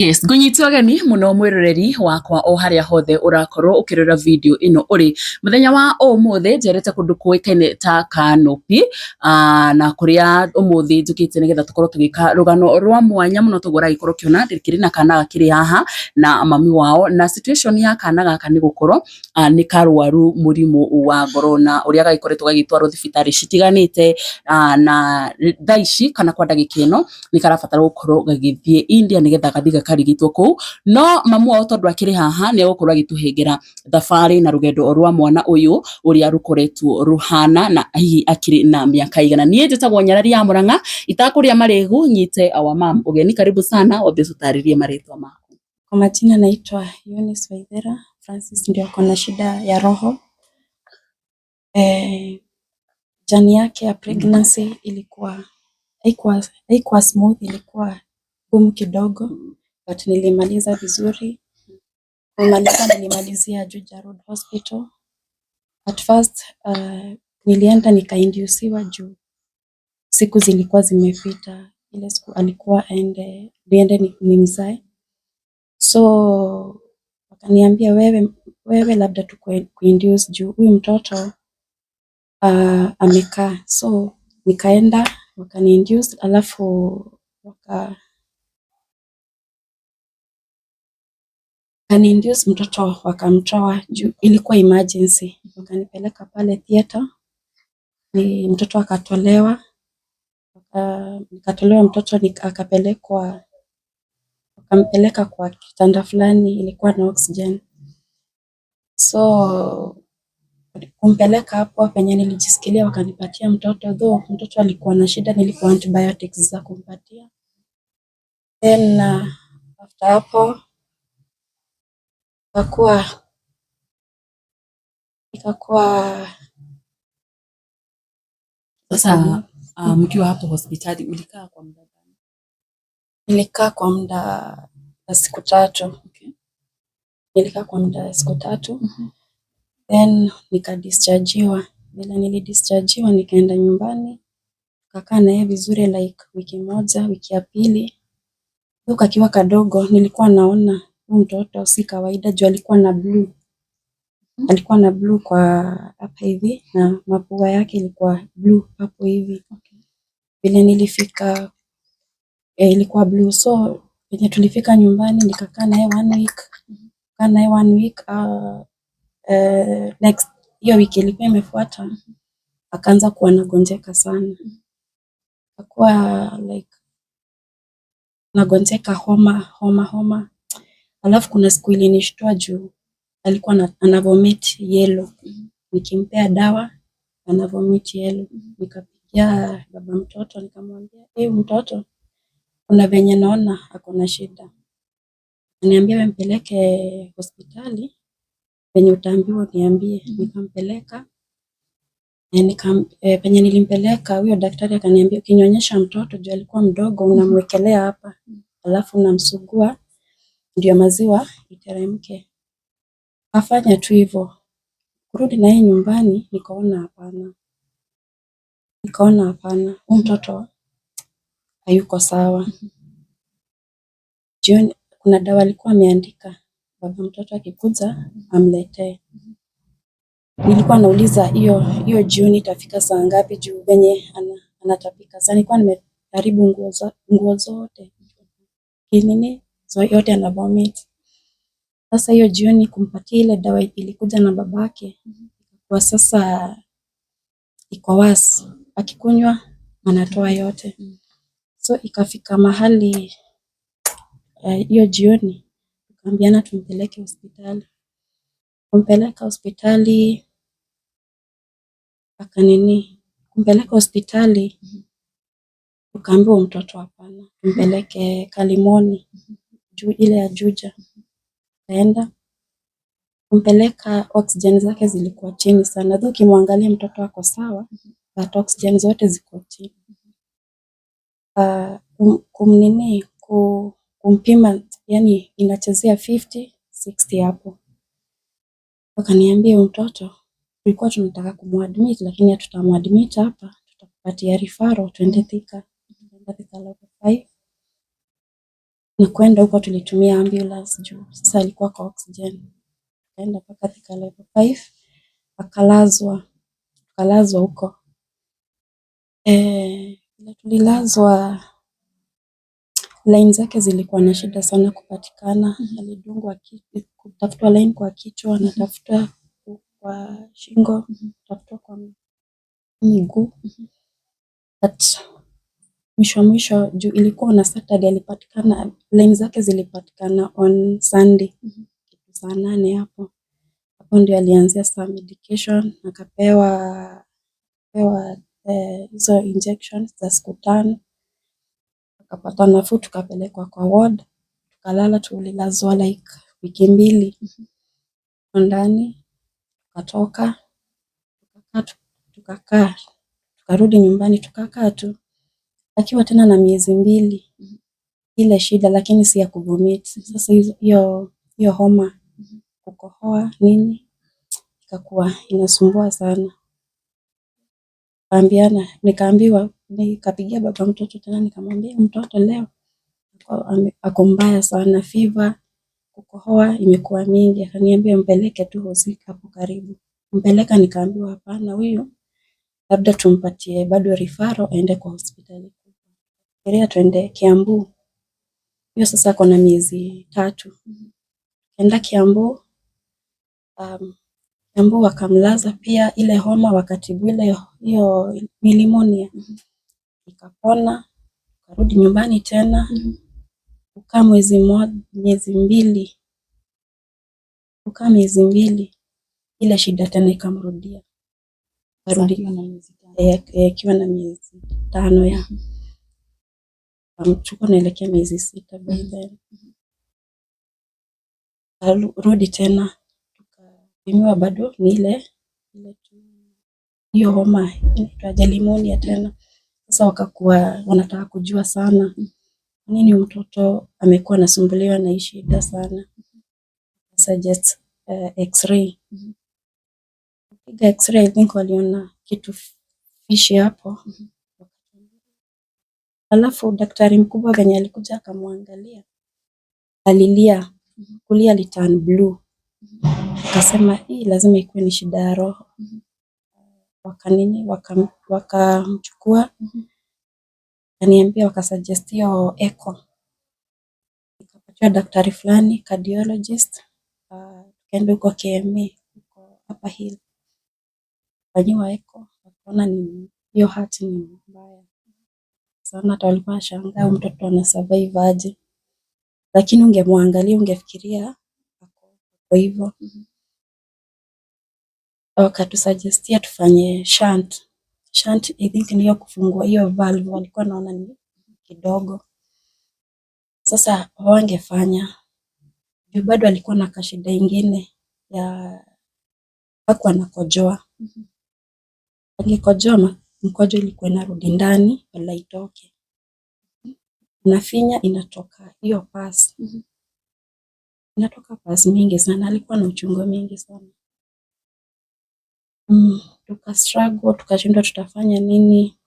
Yes, ngũnyita ũgeni mũno mwĩroreri wakwa o harĩa hothe ũrakorwo ũkĩrora video ĩno ũrĩ. Mũthenya wa ũmũthĩ njerete kũndũ kũĩkaine ta Canopy, na kũrĩa ũmũthĩ njũkĩte nĩgetha tũkorwo tũgĩka rũgano rwa mwanya mũno toguo ũragĩkorwo ũkĩona ndĩkĩrĩ na kana gakĩrĩ haha na mami wao, na situation ya kana gaka nĩ gũkorwo nĩ karwaru mũrimũ wa ngoro na ũrĩa gagĩkoretwo gagĩtwarwo thibitarĩ citiganĩte, na thaa ici kana kwa ndagĩka ĩno nĩ karabatara gũkorwo gagĩthiĩ India nĩgetha gathiĩ gakarigitwo kũu. No mamu wao tondũ akĩrĩ haha nĩ egũkorwo agĩtũhengera thabarĩ na rũgendo rwa mwana ũyũ ũrĩa rũkoretwo rũhana na hihi akĩrĩ na mĩaka igana. Niĩ njĩtagwo Nyarari ya Mũrang'a, itakũrĩa marĩgu nyite our mom ũgeni. Karibu sana, wambe ũtũtarĩrie marĩtwa maku. Kwa majina naitwa Eunice Waithera Francis, ndio ako na shida ya roho. Journey yake ya pregnancy ilikuwa haikuwa smooth, ilikuwa gumu kidogo, but nilimaliza vizuri. Kumaliza nilimalizia Juja Road Hospital. At first nilienda nikainduciwa juu siku zilikuwa zimepita, ile siku alikuwa aende niende nimzae, so wakaniambia wewe labda tukuinduce juu huyu mtoto amekaa, so nikaenda wakaniinduce, alafu wakaniinduce mtoto wakamtoa juu ilikuwa emergency, wakanipeleka pale theater, ni mtoto akatolewa, nikatolewa mtoto akapelekwa, wakampeleka kwa kitanda fulani ilikuwa na oxygen. So kumpeleka hapo penye nilijisikilia wakanipatia mtoto, though mtoto alikuwa na shida, nilikuwa antibiotics za kumpatia. Then after hapo ikakuwa. Sasa mkiwa hapo hospitali ulikaa kwa muda gani? Nilikaa kwa muda wa siku 3. Nilikaa kwa muda wa siku 3. Then nikadischargiwa. Vile nilidischargiwa nikaenda nyumbani, tukakaa na yeye vizuri like wiki moja, wiki ya pili. Kakiwa kadogo nilikuwa naona huyu mtoto si kawaida juu alikuwa na blue. Alikuwa na blue kwa hapa hivi na mapua yake ilikuwa blue hapo hivi. Vile nilifika ilikuwa blue, so venye tulifika nyumbani nikakaa naye one week, kaa naye one week, next hiyo wiki ilikuwa imefuata akaanza kuwa anagonjeka sana. Akakuwa like anagonjeka homa homa homa. Alafu kuna siku ilinishtua juu alikuwa ana vomit yellow. Nikimpea dawa ana vomit yellow. Nikapigia baba mtoto nikamwambia, "Huyu mtoto kuna venye naona ako na shida." Akaniambia, "Wewe mpeleke hospitali, venye utaambiwa uniambie." Nikampeleka. Penye nilimpeleka huyo daktari akaniambia, "Ukinyonyesha mtoto juu alikuwa mdogo unamwekelea hapa alafu unamsugua ndio maziwa iteremke." Afanya tu hivyo. Kurudi na yeye nyumbani nikaona hapana. Nikaona hapana, huyu mtoto hayuko sawa. Jioni kuna dawa alikuwa ameandika baba mtoto akikuja amletee. Nilikuwa nauliza hiyo jioni itafika saa ngapi juu venye anatapika sana. Nilikuwa nimeharibu nguo zote. Nini yote ana vomit. Sasa hiyo jioni kumpatia ile dawa ilikuja na babake, kwa sasa iko worse. Akikunywa anatoa yote. So ikafika mahali hiyo jioni tukaambiana tumpeleke hospitali. Kumpeleka hospitali akanini, kumpeleka hospitali tukaambiwa mtoto hapana, tumpeleke Kalimoni juu ile ya Juja. Tukaenda kumpeleka, oxygen zake zilikuwa chini sana. Though ukimwangalia mtoto ako sawa, but oxygen zote ziko chini. Kumnini kumpima yani inachezea 50 60 hapo. Wakaniambia mtoto tulikuwa tunataka kumuadmit lakini hatutamuadmit hapa, tutakupatia referral tuende Thika. Tukaenda Thika level 5. Na kwenda huko tulitumia ambulance juu sasa alikuwa kwa oxygen. Tukaenda mpaka Thika Level 5, akalazwa, tukalazwa huko. Vile tulilazwa, line zake zilikuwa na shida sana kupatikana. Alidungwa, kutafutwa line kwa kichwa, anatafutwa kwa shingo, kutafutwa kwa miguu. But mwisho mwisho, juu ilikuwa na Saturday, alipatikana, line zake zilipatikana on Sunday saa 8 hapo. Hapo ndio alianzia saa medication, akapewa pewa hizo injections za siku 5, akapata nafuu, tukapelekwa kwa ward, tukalala. Tulilazwa like wiki 2 ndani, tukatoka, tukakaa, tukarudi nyumbani, tukakaa tu. Akiwa tena na miezi 2, ile shida, lakini si ya kuvomit. Sasa hiyo hiyo homa, kukohoa, nini, ikakuwa inasumbua sana. Kaambiana, nikaambiwa, nikapigia baba mtoto tena, nikamwambia mtoto leo ako mbaya sana, fever, kukohoa imekuwa mingi. Akaniambia mpeleke tu hosi hapo karibu. Mpeleka, nikaambiwa hapana, huyu labda tumpatie bado referral aende kwa hospitali. Fikiria tuende Kiambu. Hiyo sasa ako na miezi 3. Enda Kiambu, Kiambu wakamlaza pia, ile homa wakatibu, ile hiyo pneumonia ikapona, karudi nyumbani tena, kukaa mwezi mmoja, miezi 2, kukaa miezi 2, ile shida tena ikamrudia. Karudi Akiwa na miezi 5. Akiwa na miezi 5 ya tulikuwa naelekea miezi 6 by then. Rudi tena, tukapimiwa, bado ni ile ile tu, hiyo homa inaitwaje, pneumonia tena. Sasa wakakuwa wanataka kujua sana nini mtoto amekuwa anasumbuliwa na hii shida sana. Suggest x-ray. Piga x-ray, I think waliona kitu fishy hapo. Alafu daktari mkubwa venye alikuja akamwangalia, alilia, kulia aliturn blue. Akasema hii lazima ikuwe ni shida ya roho. Wakanini, wakamchukua, akaniambia, wakasuggest hiyo echo. Nikapatiwa daktari fulani cardiologist, tukaenda huko KMA, huko Upper Hill. Fanyiwa echo, wakaona ni hiyo heart ni mbaya sana, hata walikuwa wanashangaa huyu mtoto ana survive aje, lakini ungemwangalia ungefikiria ako hivyo. Wakatusuggestia tufanye shunt. Shunt, I think ni hiyo kufungua hiyo valve, walikuwa naona ni kidogo. Sasa hawangefanya juu bado alikuwa na kashida ingine ya hakuwa anakojoa. Akikojoa, mkojo ilikuwa inarudi ndani wala itoke. Unafinya inatoka hiyo pus. Inatoka pus mingi sana, alikuwa na uchungu mingi sana. Tuka struggle, tukashindwa tutafanya nini.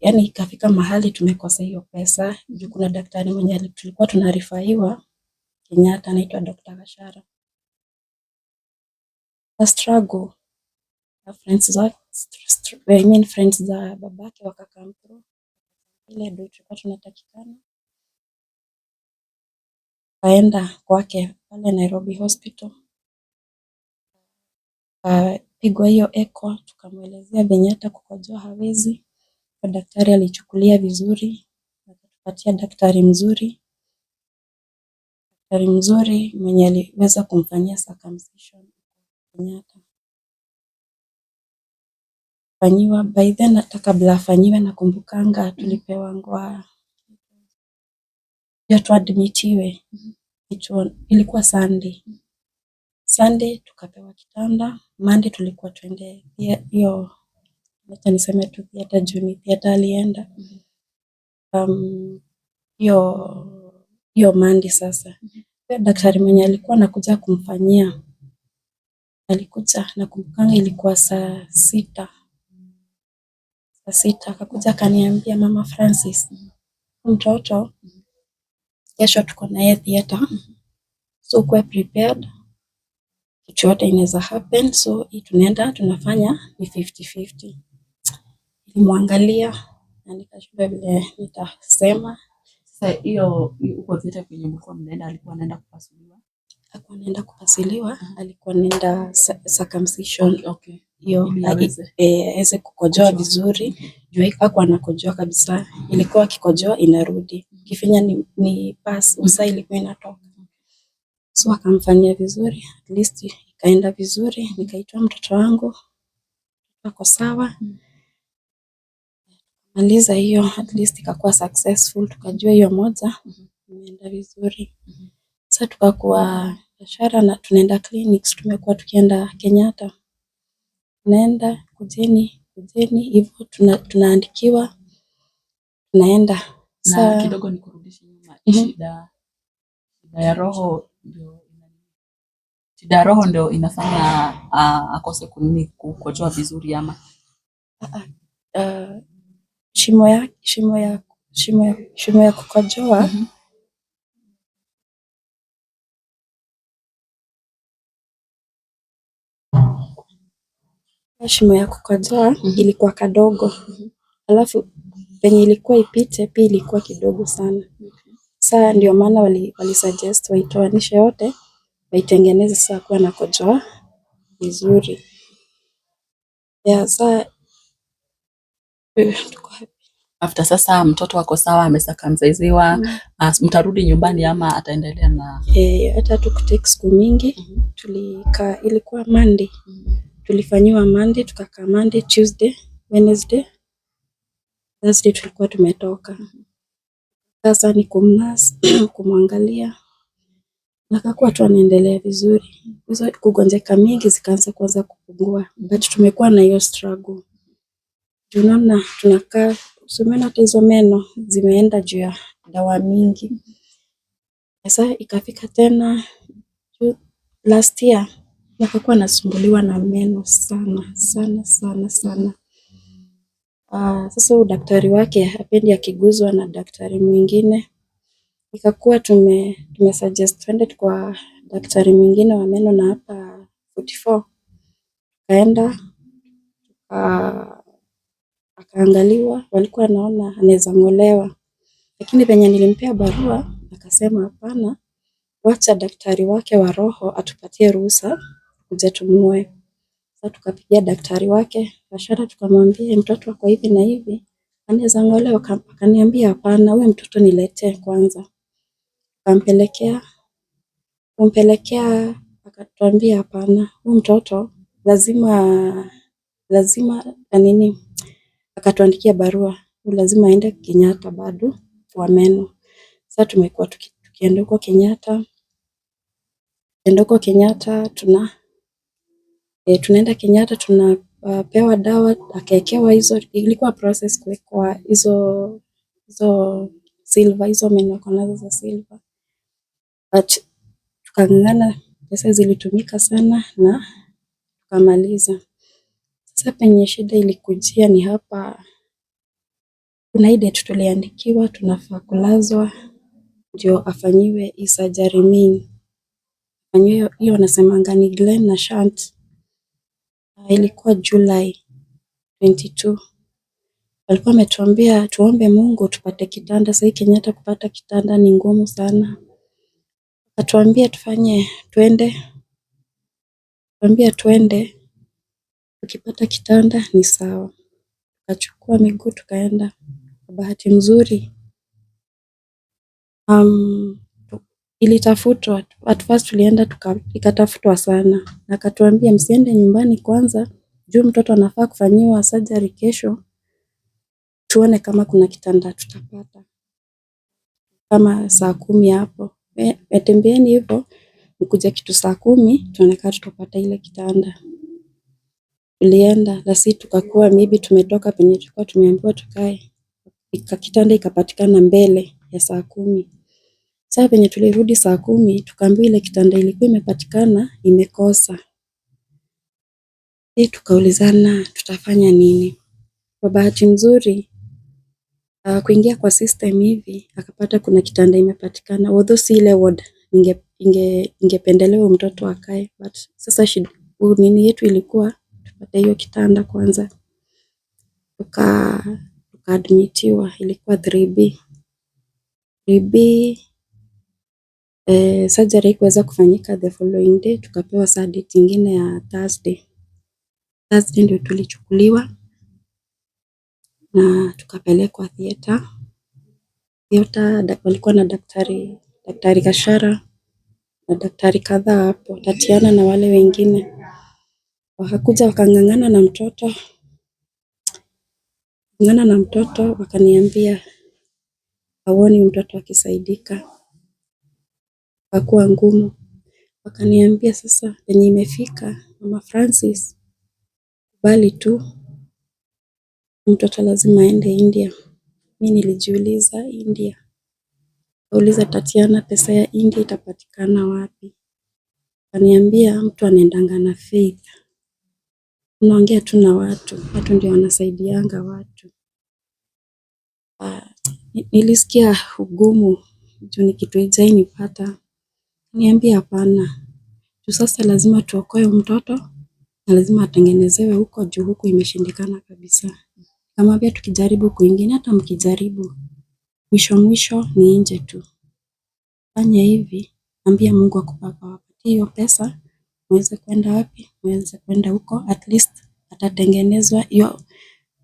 Yani ikafika mahali tumekosa hiyo pesa juu kuna daktari mwenye tulikuwa tunareferiwa Kenyatta, anaitwa Dr. Gashara. Tuka struggle na friends za, I mean friends za babake wakacome through ile ndio tulikuwa tunatakikana. Kaenda kwake pale Nairobi Hospital, akapigwa hiyo echo, tukamwelezea venye hata kukojoa hawezi. Daktari alichukulia vizuri, akatupatia daktari mzuri, daktari mzuri mwenye aliweza kumfanyia circumcision Kenyatta. Fanyiwa by then, hata kabla afanyiwe, nakumbukanga tulipewangwa ndio tuadmitiwe. Ilikuwa Sunday. Sunday tukapewa kitanda, Monday tulikuwa tuende hiyo, wacha niseme tu theatre juu ni theatre alienda. Hiyo hiyo Monday sasa. Huyo daktari mwenye alikuwa anakuja kumfanyia alikuja, nakumbukanga ilikuwa saa 6. Saa 6 akakuja akaniambia, "Mama Francis, Mtoto kesho tuko naye theater, so kuwa prepared, kitu yote inaweza happen, so hii tunaenda tunafanya ni 50-50. Nilimwangalia na nikashindwa vile nitasema. Sasa hiyo huko theater kwenye mlikuwa mnaenda, alikuwa anaenda kupasuliwa? Hakuwa anaenda kupasuliwa, alikuwa anaenda circumcision. Hiyo Ili aweze aweze kukojoa kukojoa. Vizuri juu hakuwa anakojoa kabisa, ilikuwa akikojoa inarudi, kifinya ni pass usaa ilikuwa inatoka. So akamfanyia vizuri, at least ikaenda vizuri, nikaitwa mtoto wangu ako sawa. Maliza hiyo, at least ikakuwa successful, tukajua hiyo moja imeenda vizuri. Sasa tukakuwa biashara na tunaenda clinics, tumekuwa tukienda Kenyatta, tunaenda kujeni kujeni hivyo tunaandikiwa tunaenda. Na Sa kidogo nikurudishe nyuma. Shida ya roho ndio inafanya akose kunini kukojoa vizuri ama? Shimo ya kukojoa. Shimo ya kukojoa ilikuwa kadogo, alafu penye ilikuwa ipite pia ilikuwa kidogo sana. Saa ndio maana wali suggest waitoanishe yote waitengeneze, sasa kuwa nakojoa vizuri. Yeah, saa tuko happy. After sasa mtoto ako sawa, amecircumcisiwa, mtarudi nyumbani ama ataendelea na? Eh, hata tukutake siku mingi. Tulikaa, ilikuwa Monday, tulifanyiwa Monday, tukakaa Monday, Tuesday, Wednesday, Thursday tulikuwa tumetoka. Sasa ni kumnurse, kumwangalia na akakuwa tu anaendelea vizuri. Hizo kugonjeka mingi zikaanza kuanza kupungua, but tumekuwa na hiyo struggle. Tunaona tunakaa, umeona hata hizo meno zimeenda juu ya dawa mingi. Sasa ikafika tena last year nikakuwa nasumbuliwa na meno sana sana sana sana. Sasa huyu daktari wake hapendi akiguzwa na daktari mwingine. Ikakuwa tume suggest twende kwa daktari mwingine wa meno na hapa 44. Kaenda akaangaliwa, walikuwa wanaona anaweza ng'olewa, lakini venye nilimpea barua akasema hapana, wacha daktari wake wa roho atupatie ruhusa kuja tumuoe. Sasa tukapigia daktari wake Bashara, tukamwambia mtoto ako hivi na hivi, anaweza ng'olewa. Akaniambia hapana, huyo mtoto niletee kwanza. Akampelekea, kumpelekea akatuambia hapana, huyu mtoto lazima lazima nini, akatuandikia barua, huyu lazima aende Kenyatta bado kwa meno. Sasa tumekuwa tukienda huko Kenyatta, tukienda huko Kenyatta tunaenda Kenyatta tunapewa dawa, akaekewa hizo, ilikuwa process kuwekwa hizo silver, hizo meno ako nazo za silver, but tukang'ang'ana, pesa zilitumika sana na tukamaliza. Sasa penye shida ilikujia ni hapa, kuna hii date tuliandikiwa tunafaa kulazwa ndio afanyiwe hii surgery main. Afanyiwe hiyo wanasemanga ni Glenn na shunt. Ilikuwa July 22. Walikuwa wametuambia tuombe Mungu tupate kitanda. Sasa Kenyatta kupata kitanda ni ngumu sana. Akatuambia tufanye twende, tuambia twende, tukipata kitanda ni sawa. Tukachukua miguu tukaenda. Kwa bahati mzuri ilitafutwa at first tulienda ikatafutwa sana, na akatuambia msiende nyumbani kwanza, juu mtoto anafaa kufanyiwa surgery kesho, tuone kama kuna kitanda tutapata kama saa 10 hapo. Tembeeni hivyo mkuje kitu saa 10 tuone kama tutapata ile kitanda. Tulienda na si tukakuwa maybe tumetoka penye tulikuwa tumeambiwa tukae, kitanda ikapatikana mbele ya saa 10. Sasa venye tulirudi saa 10 tukaambiwa ile kitanda ilikuwa imepatikana imekosa. Tukaulizana tutafanya nini? Kwa bahati nzuri Kuingia kwa system hivi akapata kuna kitanda imepatikana, although si ile ward ingependelewa mtoto akae, but sasa shida nini yetu ilikuwa tupate hiyo kitanda kwanza. Tukaadmitiwa, ilikuwa 3B. 3B, surgery haikuweza kufanyika the following day, tukapewa saa date ingine ya Thursday. Thursday ndio tulichukuliwa na tukapelekwa theatre. Theatre walikuwa na daktari Gashara na daktari kadhaa hapo, Tatiana na wale wengine. Wakakuja wakang'ang'ana na mtoto, ng'ang'ana na mtoto, wakaniambia hawoni mtoto akisaidika, akakuwa ngumu. Wakaniambia sasa penye imefika, Mama Francis, kubali tu mtoto lazima aende India. Mi nilijiuliza India, kauliza Tatiana, pesa ya India itapatikana wapi? Akaniambia mtu anaendanga na faith, unaongea tu na watu, watu ndio wanasaidianga watu. Nilisikia ugumu juu ni kitu haijawahi. Niambia hapana, juu sasa lazima tuokoe mtoto na lazima atengenezewe huko juu huku imeshindikana kabisa. Nikamwambia tukijaribu kwingine, hata mkijaribu mwisho mwisho ni nje tu. Fanya hivi, ambia Mungu awapatie hiyo pesa muweze kwenda wapi, muweze kwenda huko, at least atatengenezwa hiyo.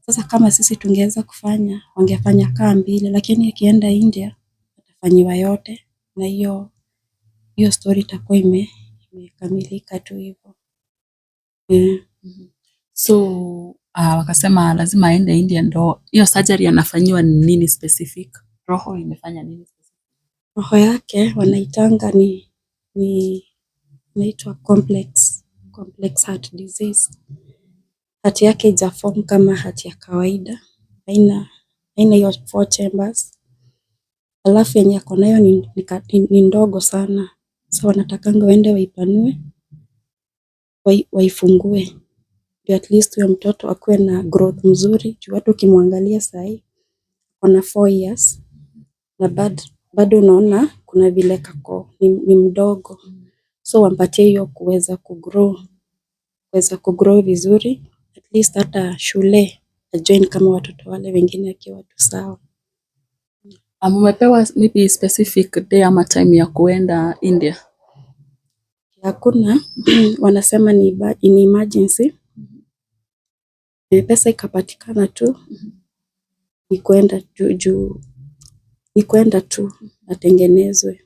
Sasa kama sisi tungeweza kufanya, wangefanya kaa mbili, lakini akienda India atafanyiwa yote na hiyo hiyo story itakuwa imekamilika tu hivyo. Yeah. So wakasema lazima aende India ndo hiyo surgery anafanyiwa nini specific? Roho imefanya nini specific? Roho yake wanaitanga ni inaitwa complex heart disease. Heart yake haijaform kama heart ya kawaida, haina hiyo four chambers. Alafu yenye ako nayo ni ndogo sana, so wanatakanga waende waipanue, waifungue ndio at least huyo mtoto akuwe na growth mzuri. Juu watu ukimwangalia sahi ako na 4 years na bado unaona kuna vile kako ni mdogo, so wampatie hiyo kuweza kugrow vizuri, at least hata shule ajoin kama watoto wale wengine akiwa tu sawa. Mumepewa maybe specific day ama time ya kuenda India? Hakuna, wanasema ni emergency. Pesa ikapatikana tu ni kwenda tu, juu ni kwenda tu atengenezwe.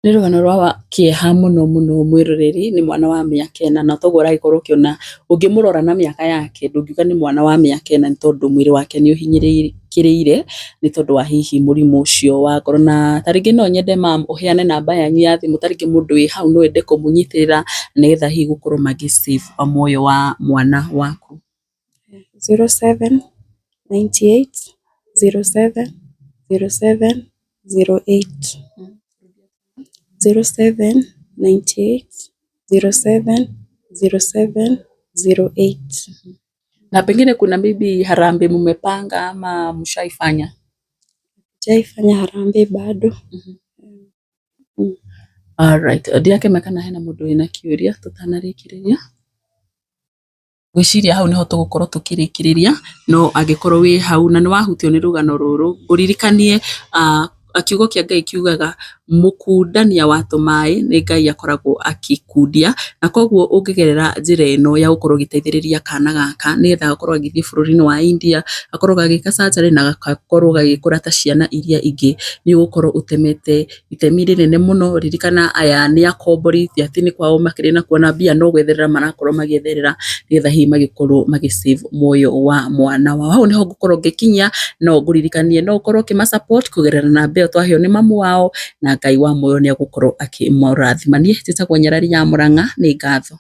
Nĩ rũgano rwa kĩeha mũno mũno mwĩroreri. Nĩ mwana wa mĩaka 4 na toguo ũragĩkorwo ũkĩona ũngĩmũrora na mĩaka yake ndũngiuga nĩ mwana wa mĩaka 4, nĩ tondũ mwĩrĩ wake nĩ ũhinyĩrĩrĩkĩrĩire nĩ tondũ wa hihi mũrimũ ũcio wa ngoro. Na ta rĩngĩ no nyende mam ũheane namba yanyu ya thimũ, ta rĩngĩ mũndũ wĩ hau no ende kũmũnyitĩrĩra nĩgetha hihi gũkorwo magĩ save muoyo wa mwana waku. 07 98 07 07 08, 07 98 07 07 08. Na pengine kuna maybe harambee mumepanga ama mshaifanya? Sijaifanya harambee bado. Alright, ndiakĩmaka kana hena mũndũ wĩna kĩũria tũtanarĩkĩrĩria. Ngwĩciria hau niho tũgũkorwo tũkĩrĩkĩrĩria, no angĩkorwo wĩ hau na nĩ wahutio nĩ rũgano rũrũ, ngũririkanie kiugo kĩa Ngai kiugaga mũkundania wa tũmaĩ nĩ Ngai akoragwo akĩkundia, na koguo ũngĩgerera njĩra ĩno ya gũkorwo ũgĩteithĩrĩria kana gaka nĩgetha gakorwo gagĩthiĩ bũrũri-inĩ wa India, gakorwo gagĩka surgery na gakorwo gagĩkũra ta ciana iria ingĩ, nĩ ũgũkorwo ũtemete itemi rĩnene mũno. Ririkana aya nĩ akombori, ti atĩ nĩ kwao makĩrĩ na kuona mbia, no gwetherera marakorwo magĩetherera nĩgetha hihi magĩkorwo magĩ save muoyo wa mwana wao. Hau niho ngũkorwo ngĩkinyia, no ngũririkanie no ũkorwo ũkĩma support kũgerera namba ĩyo twaheo nĩ mamu wao, na Ngai wa muoyo nĩ egũkorwo akĩmũrathima. Niĩ njĩtagwo Nyarari ya Mũrang'a, nĩ ngatho.